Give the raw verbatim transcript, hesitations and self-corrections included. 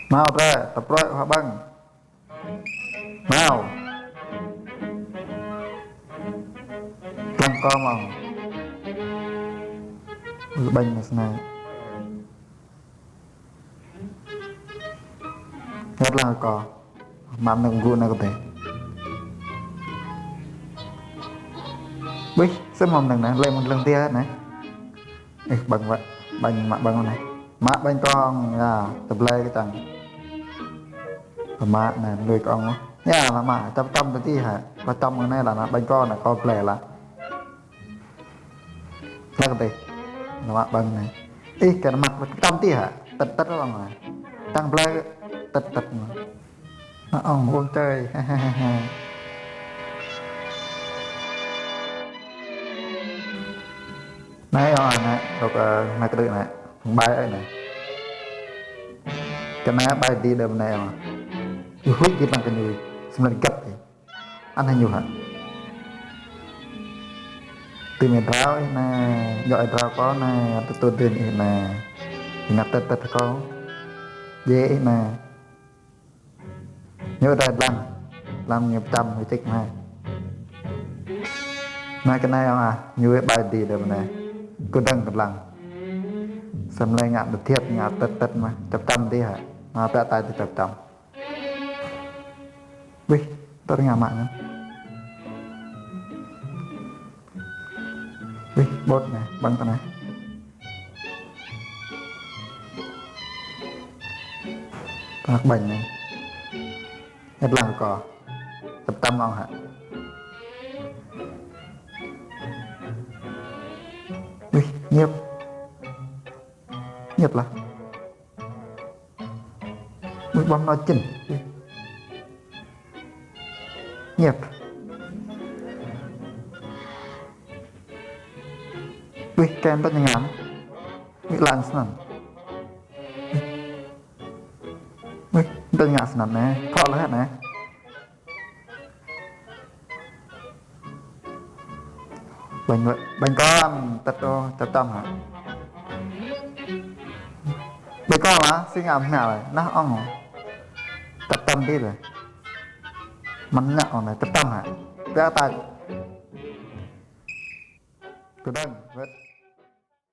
Nao drei, tăp ruĕ hua ƀơ̆ng. Nao. Dlăng kâo mơ̆ng. Ƀơ̆ng msnei. Yăl dlăng kâo. Mă mnơ̆ng gŭ nao kơ dih. Ƀuh, sĭt mă mnơ̆ng anei, lĕ mơ̆ng dlăng tiê anei. Ih, ƀơ̆ng wă, ƀơ̆ng mă ƀơ̆ng anei. Mă ƀơ̆ng kâo, ya, tơblei kčang. Mă anei, lui kâo. Ya, lă mă, čăm čăm tơ ti hă. Kâo čăm anei lă, anei ƀơ̆ng kâo anei, kâo blei lă. Lă kơ dih. Lă mă ƀơ̆ng anei. Ih, kơ mă čăm ti hă. Tăt tăt lă mă. Čiăng blei tăt tăt mă. Ơ, ŏng ƀuh čơi. Anei ŏng anei, dôk, ơ, anei kơ dih anei. Ƀai anei. Kơ anei ƀai dih đơ̆m anei ŏng. Ih, huĭ gĭt lăng kơ ñu. Sĭt lĕ găp ih. Anei ñu hă. Ti mei drao ih anei, djŏ ih drao kâo anei, tŭ tŭ dĭn ih anei. Ngă tăt tăt kâo. Djiê ih anei. Ñu drei dlăng, dlăng ñu pčăm, ñu čĭk mă. Anei kơ anei ŏng ah, ñu ƀai dih đơ̆m anei. Kơ dơ̆ng kơ dlăng. Sĭt lĕ ngă tơthiêt, ngă tăt tăt mă, čăm čăm dih hă. Mă pĕ tai ti čăm čăm. Wih, tơ ngă mă anăn. Wih, ƀôt anei, ƀơ̆ng tơ anei. Tơ ƀơ̆ng anei. Yăl dlăng kâo. Čăm čăm ŏng hă. Wih, ñiêp. Ñiêp lah. Ui, ƀăm nao čĭn. Ui. Ñiêp. Ui, kem tơ ñu ngă. Ui, lăng snăn. Ui, tơ ñu ngă snăn anei. Thŏ leh anei. Ƀơ̆ng, ƀơ̆ng kâo, tăt ôh, čăm čăm hă. Ƀơ̆ng kâo lah, si ngă mnă leh, nah ŏng. Čăm čăm dih leh. Mă ngă ŏng anei, čăm čăm hă. Pĕ tai. Kơ dơ̆ng, wĕt.